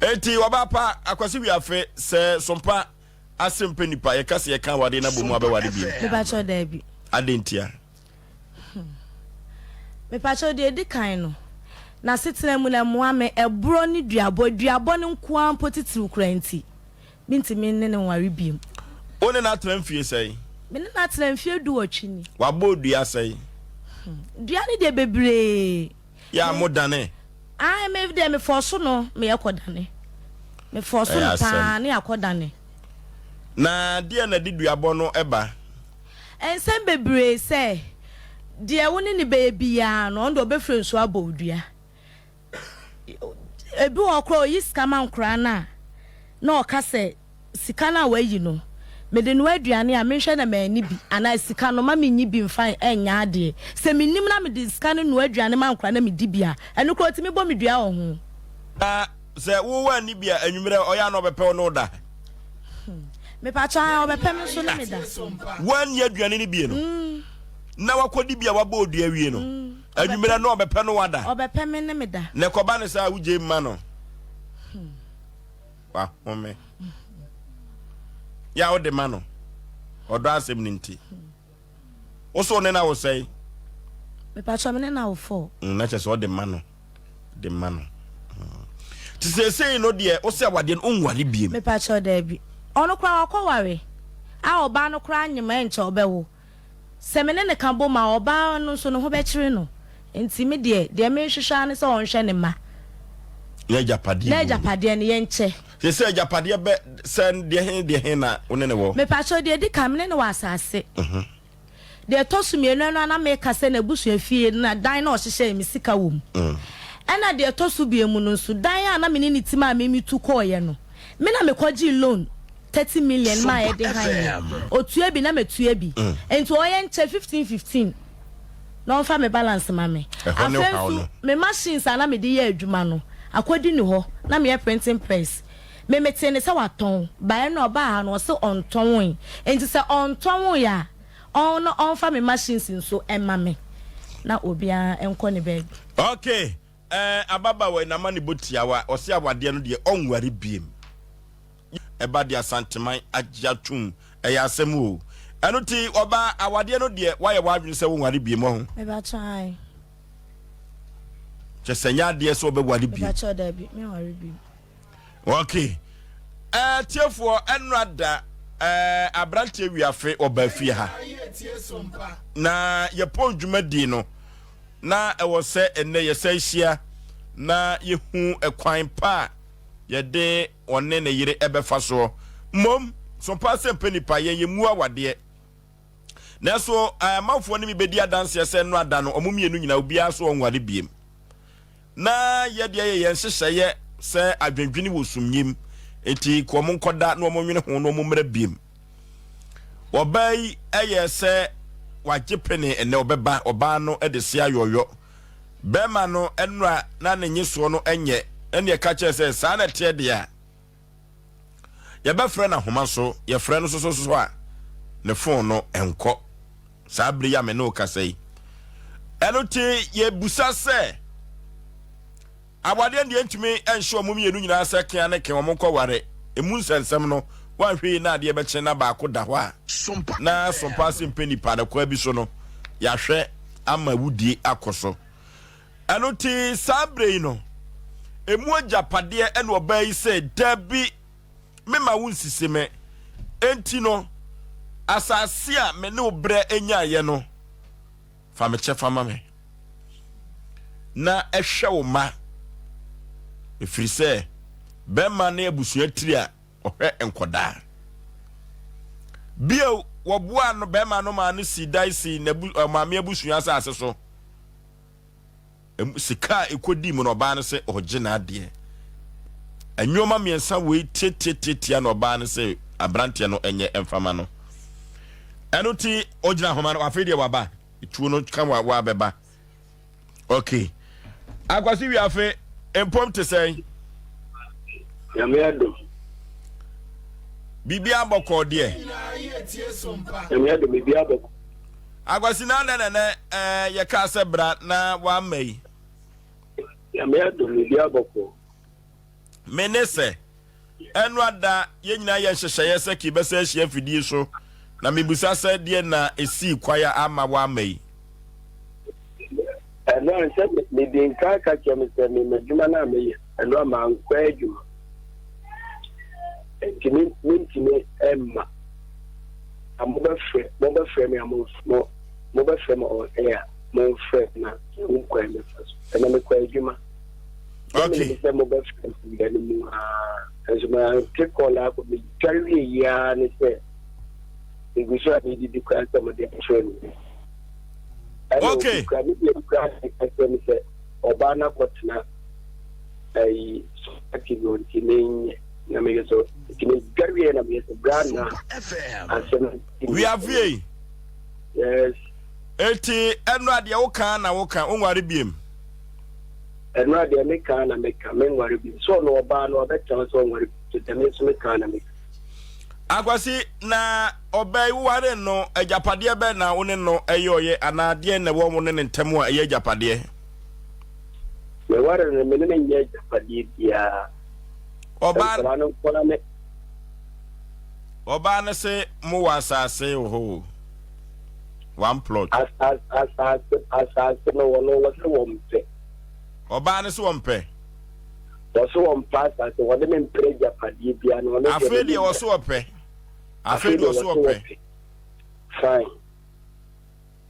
Enti ɔbaa pa Akwasi Wiafe sɛ sompa ase mpɛ nipa yɛka sɛ yɛka awadeɛ no abɔ mu abɛware bio. Mepakyɛw daabi. Adɛn ntia? Mepakyɛw deɛ edi kan no, n'asetena mu no ɛmmoa me, ɛborɔ ne duabɔ, duabɔ no nko ara mpo titiriw koraa nti, mentumi ne no nware bio. Wo ne no atena mfie sɛn? Me ne no atena mfie duwɔtwe ni. Wabɔ dua sɛn? Dua no deɛ bebree. Yɛ a mo dane? Ae me deɛ me fɔɔso no me yɛ kɔ dane. Me fɔɔso no paa ne akɔ dane. Na deɛ na de duabɔ no ba? Nsɛm bebree sɛ deɛ wo ne no bɛyɛ biara no ɔno deɛ ɔbɛfiri nsuo abɔ wo dua. Ebi wɔ hɔ koraa ɔyi sika ma nkoraa no a na ɔka sɛ sika no a wayi no mede noa aduane a menhwɛ na manni bi anaa sika no ma menyi bi mfa nyɛ adeɛ. Sɛ mennim na mede sika no noa aduane ma nkoraa na medi bi a ɛno koraa ɔtumi bɔ me dua wɔ ho. Na sɛ wo wanni bi a anwummerɛ ɔyɛ a na ɔbɛpɛ wo ne wo da? Mepakyɛ ae ɔbɛpɛ me nso ne me da. Wanni aduane no bie no na wakɔdi bi a wabɔ odua awie no anwummerɛ na ɔbɛpɛ no wada? Ɔbɛpɛ me ne me da. Na ɛkɔba no saa a wogye mma no? Wahome. Yɛ a wode ma no ɔdɔ asɛm no nti. Wo so ne na wo sɛe? Mepakyɛ me ne na wo fɔ. Na kyerɛ sɛ ɔde ma no. De ma no. Te seesei no deɛ wo sɛ awadeɛ no wonware biem. Mepakyɛ daabi. Ɔno koraa wakɔware a ɔbaa no koraa nyem ɛnkyɛ ɔbɛwo. Sɛ me ne no ka bom a, ɔbaa no nso ne ho bɛkyere no. Enti me deɛ, deɛ merehwehwɛ ara ne sɛ ɔnhwɛ ne mma. Na agyapadeɛ Na agyapadeɛ no, yɛnkyɛ. Seesei agyapadeɛ bɛ sɛ deɛ he deɛ he na wo ne no wɔ? Mepakyɛw, deɛ edi kan, me ne no wɔ asase. Deɛ ɛtɔ so mmienu, ɛno ara na meka sɛ n'abusua fie na dan na ɔhyehyɛɛ me sika wɔ mu. Ɛna deɛ ɛtɔ so biemu no nso, dan a na me ne no te mu a me metu kɔeɛ no, Me na mekɔgyee loan 30 million maa yɛde han yɛ. Otua bi na matua bi. Nti ɔyɛ nkyɛ 15 15 na ɔmfa me balance ma me. Ɛhɔ ne Afei ɔhaw nso no. me machines a na mede yɛ adwuma no akɔdi ne hɔ na meyɛ printing press. Me metee ne sɛ watɔn but ɛnna ɔbaa ha no ɔse ɔntɔnwoe. Nti sɛ ɔntɔnwoe a ɔn na ɔmfa me machines nso mma me na obiara nkɔ ne baabi. Okay, Ɛɛ ababaawa yi n'amanebɔ tiawa, ɔse awadeɛ no deɛ ɔnware biem. Ɛba de Asanteman agye atom, ɛyɛ asɛm o. Ɛno ti ɔbaa awadeɛ no deɛ woayɛ w'adwene sɛ wonware biem wahu? Mebakyɛ ae. Kyɛ sɛ nyɛ adeɛ sɛ wobɛware biem. Mebakyɛ dabi, menware biem. Okay. Ɛɛ tiefoɔ ɛnora da ɛɛ aberanteɛ wiafe ɔbaa fie ha. Na yɛpɔn dwumadie no. Na ɛwɔ sɛ ɛnnɛ yɛsan hyia na yɛhu kwan pa a yɛde ɔne ne yere bɛfa soɔ. Mmom, so paa sɛ mpɛ nipa, yɛn yɛmmu awadeɛ. Nanso amanfoɔ ne me bɛdi adanseɛ sɛ nnora da no, wɔn mmienu nyinaa obiara so ɔnware biem. Na yɛdeɛ yɛ yɛn nhyehyɛeɛ sɛ adwendwene wɔ sumyim, enti ka wɔn nkɔda na wɔn nwene ho na wɔn mmra biem. Ɔbaa yi yɛɛ sɛ wagye pene ɛnɛ ɔbɛba, ɔbaa no de se ayɔyɔ. Bɛrima no nnora na ne nyesoɔ no nyɛ, ɛne ɛka kyerɛ sɛ saa na ɛteɛ deɛ a, yɛbɛfrɛ no ahoma so, yɛfrɛ no sososo a, ne fon no nkɔ. Saa bere yi a me ne wo kasa yi. Ɛno te yɛbusa sɛ, Awadeɛ deɛ ntumi nhyɛ wɔn mmienu nyinaa sɛ kea ne ke wɔn nkɔware. Emu nsɛnsɛm no, woanhwɛ yie na adeɛ bɛkye na baako da hɔ a, na sompa ase mpɛ nipa no kwan bi so no, yɛahwɛ ama awudie akɔ so. Ɛno nti saa berɛ yi no, emu agyapadeɛ ɛna ɔbaa yi sɛ, Dabi, memma wo nsisi me. Enti no, asase a me ne wo brɛ nyaeɛ no, Fa me kyɛfa ma me, na hwɛ wo mma, ɛfiri sɛ bɛrima ne abusua tiri a ɔhwɛ nkɔdaa. Bio, wɔboaa no bɛrima no maa no sii dan sii n'abu maame abusua asase so. Sika a ɛkɔdii mu no, ɔbaa no sɛ ɔregye n'adeɛ. Nneɛma mmiɛnsa wei tiatiatiatia na ɔbaa no sɛ aberanteɛ no nyɛ mfama no. Ɛno ti ɔgyina ahoma no, afei deɛ waba. Tuo no ka wa wabɛba. Okay. Akwasi Wiafe, mpom te sɛn? Nyame adom. Biribi abɔkɔɔ deɛ. Nyame adom, biribi abɔkɔɔ. Akwasi na adɛn na ɛnɛ ɛɛ yɛkaa sɛ bra na wamma yi. Nyame adom biribiara bɔkɔɔ. Me ne sɛ, ɛno ada yɛn nyinaa yɛ nhyehyɛeɛ sɛ kii bɛsɛ ahyia afidie so, na mebisa sɛ deɛ na ɛsii kwae a ama woama yi? Ɛno a sɛ mede nka ka kyerɛ me sɛ me m'adwuma no a meyɛ ɛno a mankɔ adwuma nti mentumi mma na mobɛfrɛ mobɛfrɛ me a mo mobɛfrɛ me on air momfrɛ na yɛhu kwan mɛfa so ɛna mekɔ adwuma. Okay. Menim sɛ mobɛfrɛ me da no mu aa nso mante kɔɔla akɔ medware wie yi ara ne sɛ megu so a medidi koraa sɛ mode afrɛ me. Ɛna Okay. obi kura me deɛ kura ka kyerɛ me sɛ ɔbaa no akɔtena ayi sɔpati bi nti menyɛ na meyɛ sɛ nti medware wie na meyɛ sɛ bra na asɛm. Wiafie. Yes. Eti ɛno adeɛ woka na woka wonware biem. Ɛno a deɛ meka ara na meka, menware bio. Sɛ ɔno ɔbaa no ɔbɛtena sɛ ɔnware bio, nti me nso meka ara na meka. Akwasi, na ɔbaa yi wowaree no, agyapadeɛ bɛn na wo ne no yɔeɛ anaa deɛn na ɛwɔ wo ne ne ntam a ɛyɛ agyapadeɛ? Meware no, me ne no nyɛ agyapadeɛ biara. Ɔbaa Nkwadaa no nko ara ne. Ɔbaa no se mowɔ asase wɔ hɔ o, one plot. Asase, asase, asase no wɔn wɔ sɛ wɔn pɛ. Ɔbaa no se wɔn pɛ. Wɔse wɔn pɛ asase, wɔde me mpere agyapadeɛ biara na ɔno deɛ. Afei deɛ wɔse wɔpɛ. Afei deɛ wɔse wɔpɛ. Fine.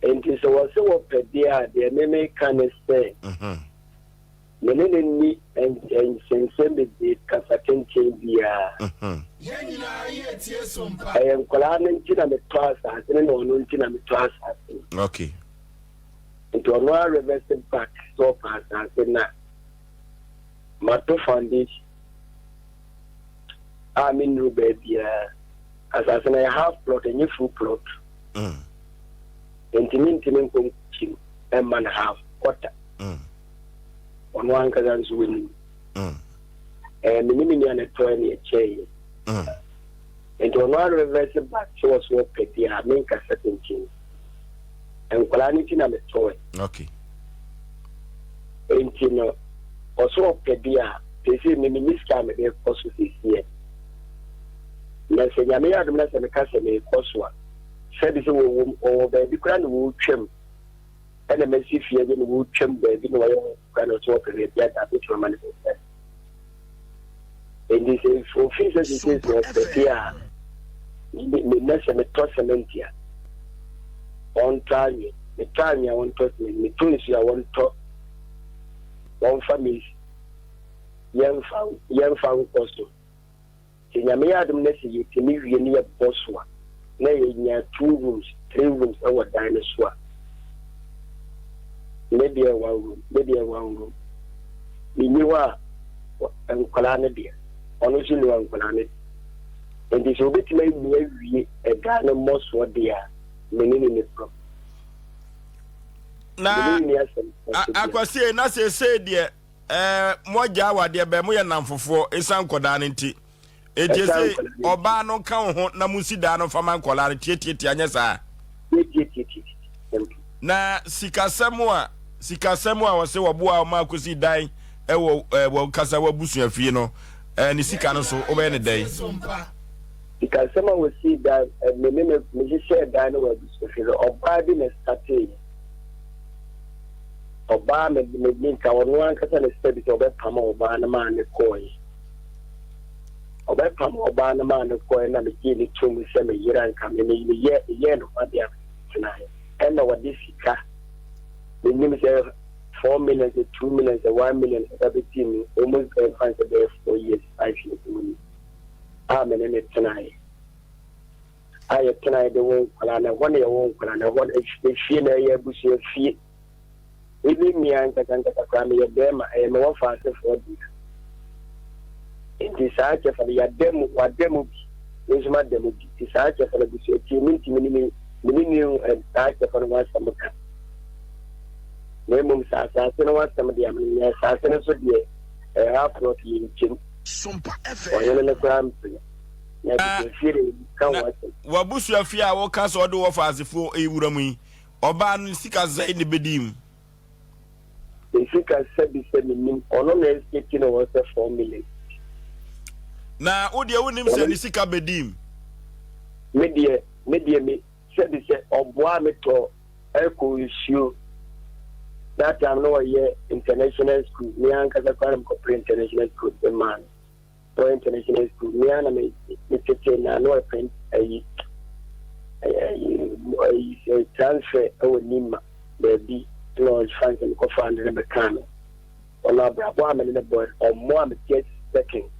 Nti sɛ wɔse wɔpɛ deɛ a, deɛ me meka ne sɛ. Mhm. Me ne no nni nsɛnsɛm bebree, kasa tenten biara. Ɛyɛ nkwadaa no nti na metɔ asase no na ɔno nti na metɔ asase no. Okay. Nti ɔno ara reverse back sɛ ɔpɛ asase na mato foundation a mennuru baabiara. Asase no yɛ half plot, ɛnyɛ full plot. Nti mentumi nkɔ nkyim mma no half, quarter. Ɔno ankasa nso wɔnim. Ɛɛ me ne me nua na ɛtɔɛ ne ɛkyɛeɛ. Nti ɔno ara reverse back sɛ ɔso ɔpɛ deɛ a menkasa tenten. Nkwadaa no ti na metɔɛ. Okay. Nti no ɔso ɔpɛ deɛ a seesei me menni sika a mede kɔ so seesei. Na sɛ Nyame yɛ adom na sɛ meka sɛ merekɔ so a sɛbi sɛ wɔwɔ wɔwɔ baabi koraa na wɔretwam. Ɛna masi fie bi na wɔretwam baabi na wɔyɛ ho kura na ɔsɛ wɔpɛ baabi ada abɛtumi ama no baabi ada. Enti sɛ ofii sɛ sese sɛ ɔpɛ bi a me nɛ sɛ metɔ cement a ɔntɔ anwea, metɔ anwea wɔntɔ cement, metɔ nsuo a wɔntɔ wɔmfa mesi yɛmfa yɛmfa nkɔ so. Sɛ Nyame yɛ adom na sɛ yɛtumi wie na yɛbɔ so a, na yɛnya two rooms, three rooms wɔ dan no so a, me deɛ one room, me deɛ one room. Menni hɔ a, nkwadaa no deɛ, ɔno nso nni hɔ a, nkwadaa no deɛ. Nti sɛ obɛtumi awie awie ɛdan no mmɔsoɔ deɛ a, me ne no nni problem. Na Akwasie, na seesei deɛ Ɛɛ, mo agya awadeɛ bɛn, moyɛ nnamfofoɔ ɛsiane nkɔdaa no nti. Enti ɛsɛ ɔbaa no nka wo ho na monsi daa no mfa ma nkɔlaa no tiatiatia nyɛ saa. Na sikasɛm a sikasɛm a wɔsɛ wɔboa wɔn akɔsi dan ɛwɔ ɛɛ wɔn kasa wɔ fie no ɛɛ ne sika no so wobɛyɛ ne dɛn. Sikasɛm a wɔsi dan ɛɛ me me mehyehyɛ dan no wɔ abusua fie no ɔbaa bi na ɛsatee. Ɔbaa me me me nka ɔno ankasa na sɛ bi sɛ ɔbɛpam ɔbaa no maa ne kɔɔe. Ɔbɛpam ɔbaa no maa no kɔɔe na megyee ne tom sɛ me yere anka me me meyɛ meyɛɛ no ho adeɛ a tenaeɛ. Ɛna ɔde sika menim sɛ 4 million sɛ 2 million sɛ 1 million ɛba bɛsii mu almost bɛyɛ fan sɛ bɛyɛ 4 years 5 years mu ni a me ne ne tenaeɛ. A yɛtenaeɛ de wo nkwadaa na ɛhɔ na yɛwɔ nkwadaa na ɛhɔ efie na ɛyɛ abusua fie. Even me ankasa ankasa koraa meyɛ bɛrima, ɛyɛ me wɔfa asefoɔ dea. Nti saa kyɛfa no yɛada mu, wada mu bi, me nso mada mu bi. Nti saa kyɛfa no abusua tie, mentumi ne me me ne ne saa kyɛfa no ho asɛm ka. Na mmom sɛ asase no ho asɛm deɛ, menyɛ asase no so deɛ ɛyɛ half plot yɛ nkyɛm. Ɔhene no koraa mpene. Na abusua fie deɛ ka ho asɛm. W'abusua fie a woka sɛ ɔde wɔfa asefoɔ wura mu yi, Ɔbaa no sika sɛn na ebedii mu? Ne sika sɛbi sɛ menim. Ɔno na estate no wɔ sɛ 4 million. Na wo deɛ wonim sɛ ne sika bɛdim? Me deɛ, me deɛ me sɛbi sɛ ɔboa me tɔ ɛkɔ nsuo. That time no ɔyɛ international school, me ankasa koraa na mekɔpere international school de maa no. Royal International School me ara na me me tete na na ɔpɛ ayi ayi ayi transfer ɛwɔ Nima baabi na ɔfa nsɛm kɔfa no ne bɛkaa no ɔno abrabɔ a me ne ne bɔ ɔmo a me just second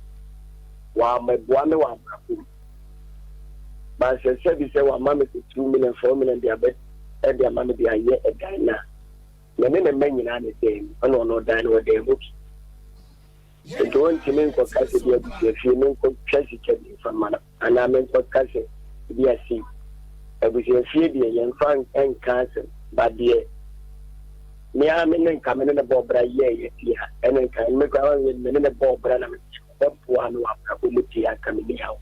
wɔamɛboa me wɔ abrabɔ mu bansɛ sɛ bi sɛ wɔama me sɛ 2 million 4 million de abɛ ɛde ama me de ayɛ ɛdan na me ne ne mma nyinaa ne dan mu, ɛna ɔno ɔdan no ɔdan mu bi. Nti wontumi nkɔka sɛ bi abusuafie menkɔtwa sika bi mfa ma no anaa menkɔka sɛ bi asei. Abusuafie deɛ yɛmfa nka asɛm ba deɛ me ara me ne nka me ne ne bɔɔ bra yɛɛyɛ deɛ a ɛne nka me koraa me ne ne bɔɔ bra na mebɛboa no wɔ abrabɔ mu deɛ anka me ni haw.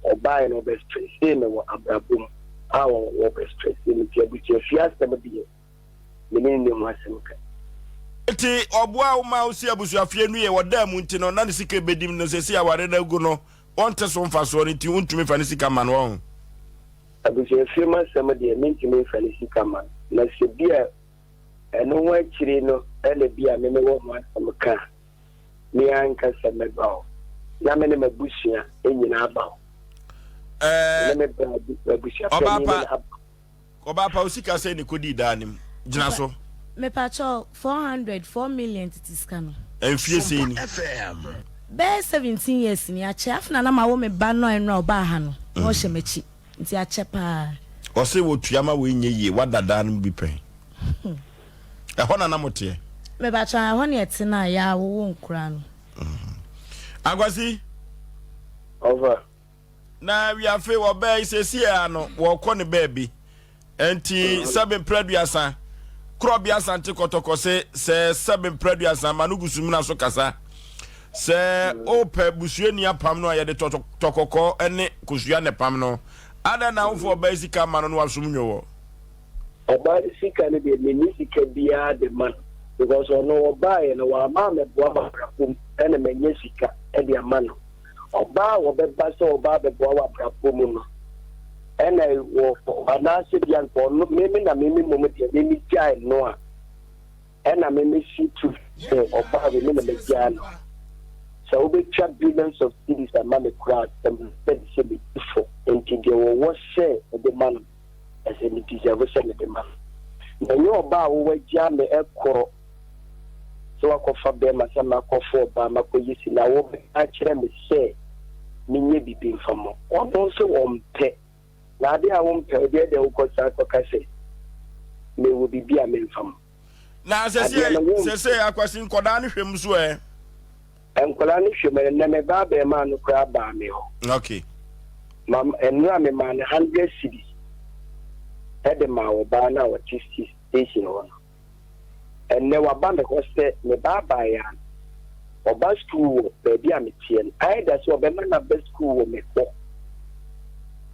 Ɔbaeɛ no ɔbɛstressee me wɔ abrabɔ mu a wɔbɛstressee me nti abusuafie asɛm deɛ me ne no nni ho asɛm ka. Nti ɔboa wo ma wosi abusuafie no yie wɔ dan mu nti no na ne sika ɛbɛdim no sɛsi aware no agu no ɔnte so mfasoɔ no nti wontumi mfa ne sika mma no wahu. Abusuafie mu asɛm deɛ mentumi mfa ne sika mma no na sɛ bi a ɛno ho akyire no na bi a me mewɔ ho asɛm ka a me ankasa mɛba hɔ na me ne m'abusua nyinaa aba hɔ. Ɛɛ Me ne me bra m'abusua panin ne no aba. Ɔbaa pa wo sika sɛn na ɛkɔdii daa no mu? Gyina so. Mepakyɛw, 400, 4 million tete sika no. Mfie sɛn ni? Bɛyɛ 17 years ni, akyɛ. Afei na na mawo me ba no a ɛnora ɔbaa ha no, na ɔhyɛ m'akyi. Nti akyɛ paa. Ɔse wɔtua ma wei nyɛ yie, woada daa no mu bi pɛn? Ɛhɔ na na moteɛ? Mepakyɛw, ɛhɔ na yɛte no a yɛawowo nkoraa no. Akwasi. Ɔfa. Na wiafe wɔbaa yi seesei ara no wɔrekɔ ne baabi. Enti sɛbe mprɛ aduasa, Korɔbea Asante Kɔtɔkɔ se sɛ sɛbe mprɛ aduasa ma no gu sumina so kasa. Sɛ wopɛ busuani apam no a yɛde tɔkɔkɔɔ ne kosua na ɛpam no. Adɛn na womfa ɔbaa yi sika mma no na wasom nnwo wɔ? Ɔbaa no sika no deɛ menni sika biara de ma no because ɔno ɔbaeɛ no wamma ammɛboa m'abrabɔ mu ɛna manya sika de ama no. Ɔbaa a wɔbɛba sɛ ɔba abɛboa wɔ abrabɔ mu no, ɛna wɔ anaasɛ bi anka ɔno meme na meme mmom deɛ meme gyae no a, ɛna meme si tu sɛ ɔbaa wei me na magyaa no. Sɛ wobɛtwa billions of cedis ama me koraa asɛm no sɛ de sɛ medi fɔ nti deɛ wɔwɔ sɛ mede ma no ɛsɛ me deserve sɛ mede ma no. Na ɛnyɛ ɔbaa a wowagyaa me ɛkorɔ sɛ woakɔfa bɛrima sɛ makɔfa ɔbaa makɔyi si na wobɛka akyerɛ me sɛ menyɛ biribi mfa mmɔ. Ɔno nso ɔmpɛ. Na adeɛ a wompɛ wo deɛ deɛ wokɔsan kɔka sɛ mewɔ biribi a memfa mmɔ. Na Adeɛ no wompɛ. sɛsɛ Akwasi nkɔdaa no hwɛ mu so ɛ? Nkwadaa no hwɛ mu ɛnɛ me ba abɛɛmaa no koraa baa me hɔ. Ma nnora me maa no 100 cedis ɛde maa ɔbaa no a ɔte station hɔ no. Ɛnnɛ waba me hɔ sɛ me ba abaayaa no, ɔba sukuu wɔ baabi a meteɛ no, either sɛ ɔbɛma no aba sukuu wɔ me hɔ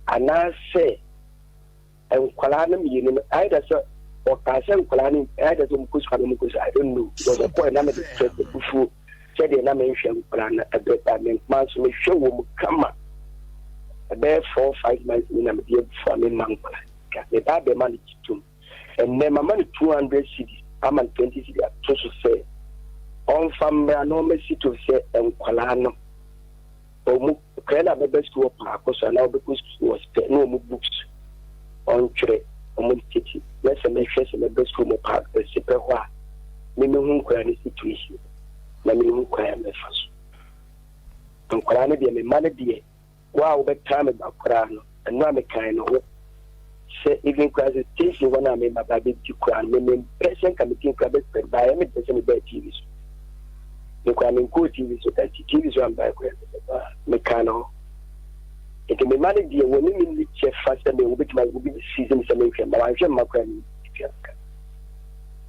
anaasɛ nkwadaa no mmienu no, either sɛ ɔkaa sɛ nkwadaa no, either sɛ wɔkɔ sukuu anaa wɔnkɔ sukuu, I don't know, because ɔkɔɛ na mede stress abufuo sɛdeɛ na menhwɛ nkwadaa no ɛbɛ ba me nkoma nso mehwɛ wɔ mu kama ɛbɛyɛ 4, 5 months ni na mede abufuo a memma nkwadaa sika. Me ba abɛma no gye tom. Ɛnnɛ mama no 200 cedis ama no 20 cedis ato so sɛ ɔmfa mmra na ɔmmɛsi to sɛ nkwadaa no wɔn kra na bɛba sukuu wɔ paako so anaa wɔbɛkɔ sukuu wɔ spɛ na wɔn books ɔntwerɛ wɔn tete na sɛ mɛhwɛ sɛ mɛba sukuu mu paako sipɛ hɔ a memehu nkwadaa no situation na mehu kwan a mɛfa so. Nkwadaa no deɛ me mma no deɛ wo a wobɛtaa me ba koraa no, ɛno a mekae no ho sɛ even koraa sɛ station hɔ no a mema ba bɛdi koraa no, mempɛ sɛ nka metin koraa bɛspread ba ɛyɛ mepɛ sɛ mebaa TV so. Me koraa menkɔɔ TV so da nti TV so ambae koraa mekaa no ho. Nti mema no deɛ wɔne me nni kyɛfa sɛ me wobɛtumi ayɛ obi season sɛ menhwɛ mma wanhwɛ mma koraa mentua ka.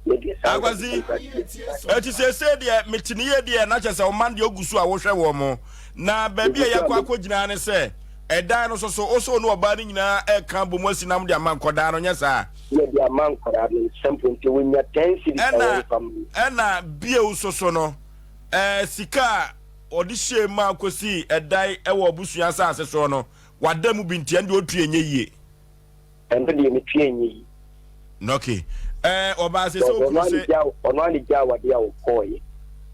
Me deɛ saa nka Akwasi, ɛti seesei deɛ mete ne yie deɛ na kyɛ sɛ ɔman deɛ ogu so a wohwɛ wɔn mo. Na baabi a yɛakɔ akɔgyina ne sɛ, ɛdan no soso, wo so ne ɔbaa no nyinaa ɛka bɔ mu asi nam de ama nkɔdaa no, nyɛ saa? Yɛde ama nkɔdaa no simple, nti wonya 10 cedis a Ɛna, wɔmfa mma no. ɛna bio soso no, ɛɛ, sika a. ɔde hyɛɛ mu a kɔsii ɛdan wɔ abusua asase soɔ no, wada mu bi nti ɛno deɛ ɔtua nyɛ yie. Ɛno deɛ metua nyɛ yie. Okay. Ɛɛ ɔbaa sɛ sɛ okunu sɛ. Ɔno ani gya awadeɛ a ɔkɔɔyɛ.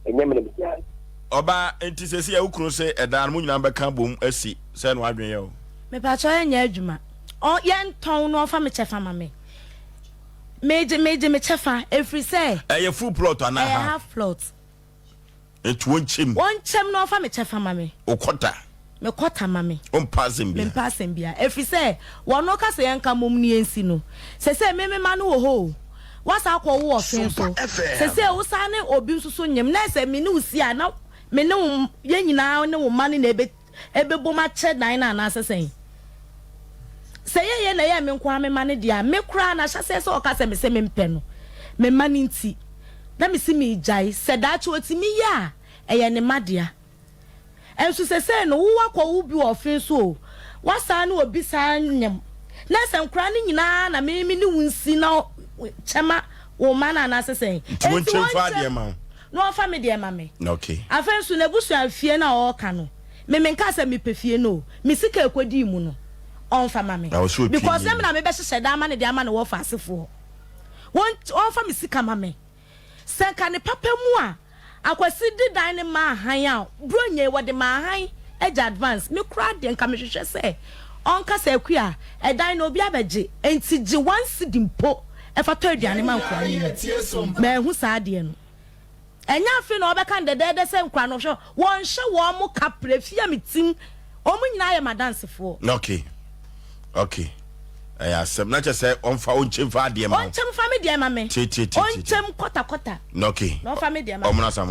Ɛnyɛ me na megyaa no. Ɔbaa nti sɛ sɛ okunu sɛ ɛdan no mo nyinaa bɛka bom asi sɛ no adwene yɛ o. Mepakyɛw ɛnyɛ adwuma. Ɔ yɛntɔn na ɔmfa me kyɛfa ma me. Megye megye me kyɛfa ɛfiri sɛ. Ɛyɛ full plot anaa half? Ɛyɛ half plot. Nti wɔnkyɛm. Wɔnkyɛm na ɔmfa me kyɛfa ma me. Wo kɔta. Me kɔta ma me. Wompɛ asɛm biara. Mempɛ asɛm biara. Ɛfiri sɛ wɔno ka sɛ yɛnka mmom na yɛnsi no. Sesei me me mma no wɔ hɔ o. Woasan akɔwo wɔ ɔfe nso. Sesei wosan ne obi nso so nyem. Na ɛsɛ me ne wo si a na me ne wo yɛn nyinaa ne wo mma no na ɛbɛ ɛbɛbom akyɛ dan no anaasɛ sɛn? Sɛ yɛyɛ na ɛyɛ me nko ara me mma no deɛ a, me koraa no ahyɛaseɛ sɛ ɔka sɛ mese mempɛ no, me mma no nti, na mese meregyae. Sɛ daakye ɔtumi yɛ a, ɛyɛ ne mma dea. Nso sesei no, wo woakɔwo bi wɔ ɔfe so o, woasan ne obi san nyem, na sɛ nkwadaa no nyinaa na me me ne wo nsi na kyɛ ma wo mma no anaasɛ sɛn? Nti wɔnkyɛ mfa adeɛ ma wo. Na ɔmfa me deɛ ma me. Okay. Afei nso n'abusua fie no a ɔreka no, me menkaa sɛ mepɛ fie no o, me sika a ɛkɔdii mu no, ɔmfa ma me. Na ɔsɛ opie Because nie. na me na mebɛhyehyɛ dan ama no de ama ne wɔfa asefoɔ. Wɔn, ɔmfa me sika ma me. Sɛ nka ne papa mu a, Akwasi de dan no maa Han a, Buronya yi wɔde maa Han agya advance. Me koraa deɛ nka mehwehwɛ sɛ ɔnka sɛ Akua, ɛdan no obi abɛgye, enti gye one cedi mpo fa tɔ aduane ma nkwadaa no nni. Manhu saa adeɛ no. Ɛnyɛ afei na wɔbɛka no dɛdɛɛdɛ sɛ nkwadaa no hwɛ, wɔnhyɛ wɔn kaprɛ, fie a metim, wɔn nyinaa yɛ m'adansefoɔ. Okay. Okay. Ɛyɛ asɛm. Na kyerɛ sɛ ɔmfa ɔnkyɛm fa adeɛ ma wo. Ɔnkyɛm fa me deɛ ma me. Tie tie tie tie. Ɔnkyɛm kɔta kɔta. Okay. Na ɔmfa me deɛ ma me. Ɔmono asam.